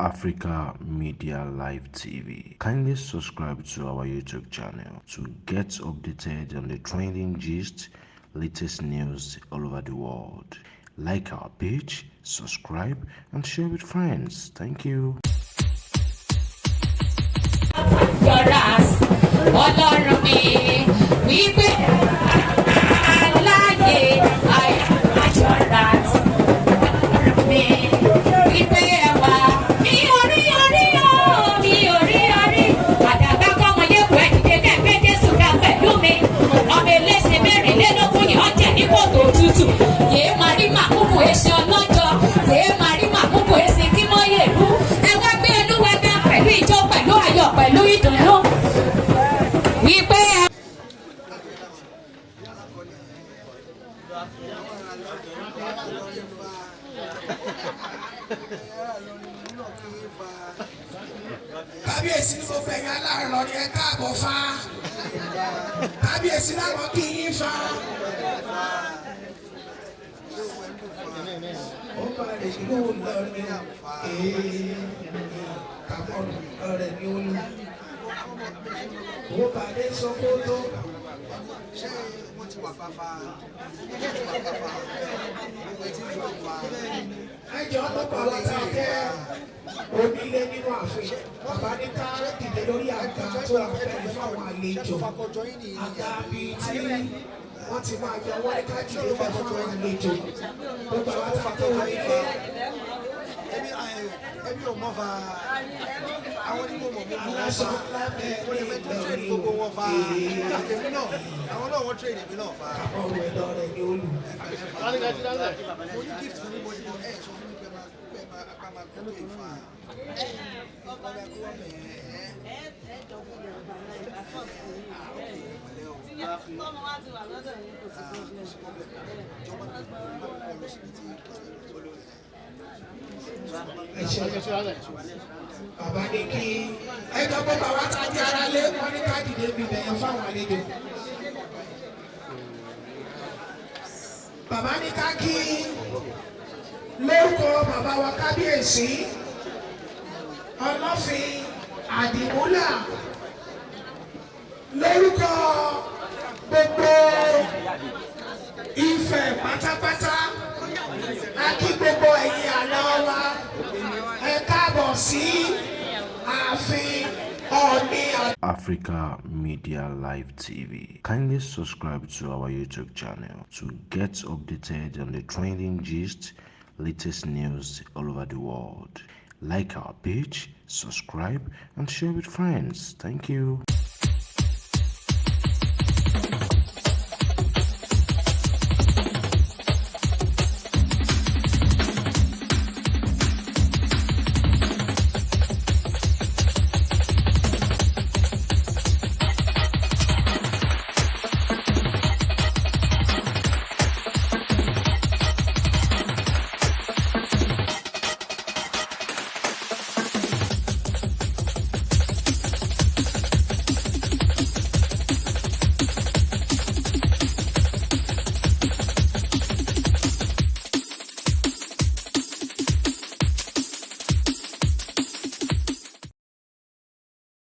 Africa Media Live TV. Kindly subscribe to our YouTube channel to get updated on the trending gist, latest news all over the world. Like our page, subscribe, and share with friends. Thank you. Yoras, Ọlọ́run mi wípé aláyé assurance, Ọlọ́run mi wípé ẹwà mi orí orí o, mi orí orí àdàgbà kọ́mọ yẹ́kù ẹ̀ dìde kẹ́gbẹ́ Jésù ká pẹ̀lú mi. Ọmọ eléṣin 24 yìí ọ̀jẹ̀ ní kòtò tútù yéé máa rí màkúkù èsì ọlọ́jọ́, yéé máa rí màkúkù èsì kí mọ́ yèrú. Ẹ wá gbé Olúwa ga pẹ̀lú ìjó, pẹ̀lú ayọ̀, pẹ̀lú ìdùnnú wípé ẹ. Kábíyèsí ní gbogbo ẹ̀yin aláàrọ̀ ni ẹ káàbọ̀ fa. Kábíyèsí láwọn kí yín fa. Ó bá rè ló lọ ní ee kàmọ́rù ọ̀rẹ́ ní olú. Ó bá dé Sókótó. Ṣé wọ́n ti wà pàfà? Wọ́n ti wà pàfà, gbogbo ẹ̀ ti ń fà fà. Ẹ jọ, gbogbo àwọn tá a jẹ́ onílé nínú ààfin, bàbá ní ká dìde lórí àga tó wà bẹ́ẹ̀ fáwọn àlejò. Àga bíi tí wọ́n ti máa jẹ, wọ́n ní ká dìde bẹ́ẹ̀ fáwọn àlejò, gbogbo àwọn tá a jẹ́ onílé. Ẹbí ò mọ̀ fa, àwọn tí mo mọ̀ mo mọ̀ wọ́n Aláṣọ fa. ńlá bẹ́ẹ̀ Mo lè ní fẹ́ tó train Ìlọrin. Gbogbo wọn fa, àtẹ̀mí náà, àwọn náà wọ́n train èmi náà fa. Ọ̀rọ̀ ẹ̀dọ̀ rẹ̀ ní olù. Mo ní gift fún mi, mo ní mo ẹ̀ sọ fún mi pé máa apá máa kó tó ìfà. Ọba kó wọ́n bẹ̀ ẹ́. Pẹ̀lẹ́ o. Tọ́mọ wa ti wà lọ́dọ̀ yín, kò sí problem. Ìjọba kò lọ síbi tí Ẹ ṣe, bàbá ní kí ẹjọ́ gbogbo àwọn tá a jẹ́ ara lé, wọ́n ní ká dìde bí bẹ̀yẹn fáwọn àlejò. Bàbá ní ká kí lórúkọ bàbá wa kábíyèsí Ọlọ́fin Àdìmúlà, lórúkọ gbogbo Ifẹ̀ pátápátá, a kí gbogbo ẹ̀yin àná wa, ẹ káàbọ̀ sí ààfin Ọọ̀ni. Africa Media Live TV. Kindly subscribe to our YouTube channel to get updated on the trending gist, latest news all over the world. Like our page, subscribe, and share with friends. Thank you.